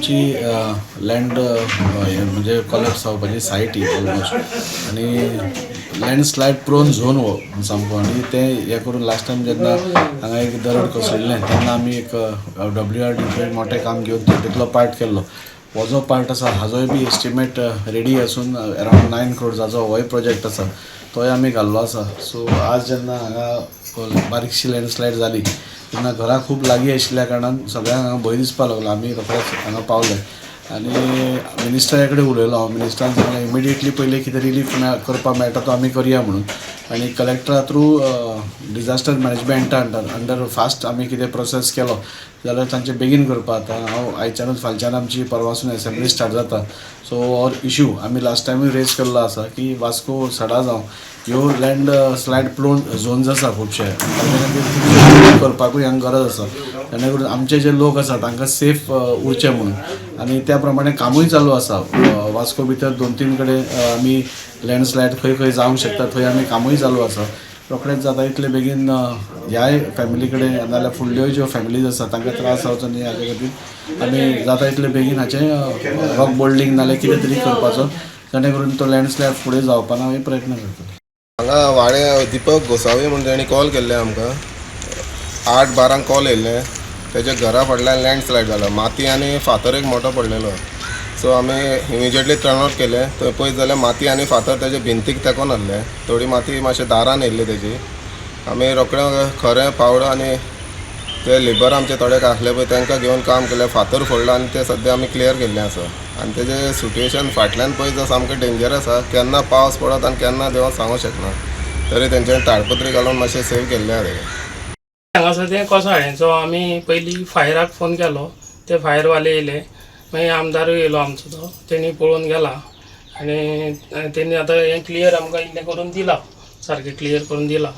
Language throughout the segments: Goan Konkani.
आमची लँड म्हणजे कॉलॅप्स जावपाची सायट ही ऑलमोस्ट आनी लँडस्लायड प्रोन झोन हो सामको. आनी तें हें करून लास्ट टायम जेन्ना हांगा एक दरड कोसळिल्लें तेन्ना आमी एक WRD मोठें काम घेवन तितलो पार्ट केल्लो. हो जो पार्ट आसा हाजोय बी एस्टिमेट रेडी आसून अरावंड 9 क्रोर्साचो होय प्रोजेक्ट आसा, तोय आमी घाल्लो आसा. सो आज जेन्ना हांगा बारीकशी लँडस्लायड जाली तेन्ना घरां खूब लागीं आशिल्ल्या कारणान सगळ्यांक हांगा भंय दिसपाक लागलो. आमी रोखडेच हांगा पावले आनी मिनिस्टरा कडेन उलयलो हांव. मिनिस्टरान सांगलें, इमिडिएटली पयलीं कितें रिलीफ करपाक मेळटा तो आमी करया म्हणून. आनी कलेक्टरा थ्रू डिजास्टर मॅनेजमेंटा अंडर फास्ट आमी कितें प्रोसेस केलो जाल्यार तांचे बेगीन करपाक. आतां हांव आयच्यानूच, फालच्यान आमची परवासून एसेंब्ली स्टार्ट जाता. सो हो इशू आमी लास्ट टायमूय रेज केल्लो आसा की वास्को, सडा जावं, ह्यो लँड स्लायड प्रोन झोन्स आसा खुबशे. ताजे खातीर करपाकूय हांगा गरज आसा, जेणे करून आमचे जे लोक आसा तांकां सेफ उरचें म्हणून. आनी त्या प्रमाणे कामूय चालू आसा. वास्को भितर दोन तीन कडेन आमी लँडस्लायड खंय खंय जावंक शकता थंय आमी कामूय चालू आसा. रोखडेच जाता इतले बेगीन ह्याय फॅमिली कडेन नाजाल्यार फुडल्योय ज्यो फॅमिलीज आसा तांकां त्रास जावचो न्ही हाजे खातीर आमी जाता इतले बेगीन हाचें रॉक बोल्डिंग नाजाल्यार कितें तरी करपाचो, जेणे करून तो लँडस्लायड फुडें जावपा ना, आमी प्रयत्न करतले. हांगा वाड्या दीपक गोसावी म्हणून तेणी कॉल केल्ले आमकां. 8:12 कॉल येयल्ले. तेच्या घरा फाटल्यान लँडस्लायड जाला, माती आनी फातर एक मोठो पडलेलो. सो आमी इमिजिएटली टर्न आउट केलें. थंय पळयत जाल्यार माती आनी फातर तेजे भिंतीक तेकोन आहले. थोडी माती मातशें दारान येयल्ली तेजी. आमी रोखडे खरें पावडो आनी ते लेबर आमचे थोडे आसले पळय, तांकां घेवन काम केलें. फातर फोडलो आनी ते सद्या आमी क्लियर केल्लें आसा. आनी तेजें सिट्युएशन फाटल्यान पळयत जाल्यार सामकें डेंजर आसा. केन्ना पावस पडत आनी केन्ना देंवत सांगूंक शकना. तरी तेंच्यांनी ताडपत्री घालून मातशें सेव केल्लें आहा तेजें. हांगासर तें कोसळ्ळें, सो आमी पयलीं फायराक फोन केलो. ते फायरवाले येयले. मागीर आमदारूय येयलो आमचो, तो तेणी पळोवन गेला आनी तेणी आतां हें क्लियर आमकां इल्लें करून दिलां, सारकें क्लियर करून दिलां.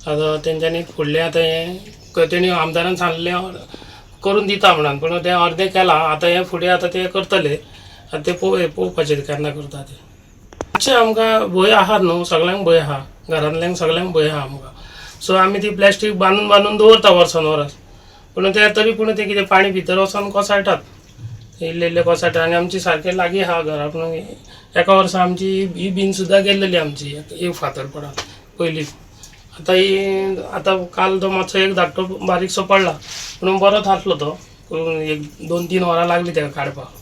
आतां तेंच्यांनी फुडलें आतां हें तेणी आमदारान सांगलें करून दिता म्हणून, पूण तें अर्दें केलां. आतां हें फुडें आतां ते करतले. आतां ते पळोवपाचें केन्ना करता तें. मातशें आमकां भंय आहा न्हू, सगळ्यांक भंय आहा, घरांतल्यांक सगळ्यांक भंय आहा आमकां. सो आमी ती प्लास्टीक बांदून बांदून दवरता वर्सान वर्स, पूण ते तरी पूण तें कितें पाणी भितर वचोन कोसळटात, इल्ले इल्ले कोसळटा. आनी आमची सारकें लागीं आहा घरा. पूण एका वर्सा आमची ही बीन सुद्दां गेल्लेली आमची एक फातर पडून पयलीं. आतां ही आतां काल तो मातसो एक धाकटो बारीकसो पडला, पूण बरो थारलो तो. एक 2-3 वरां लागली ताका काडपाक.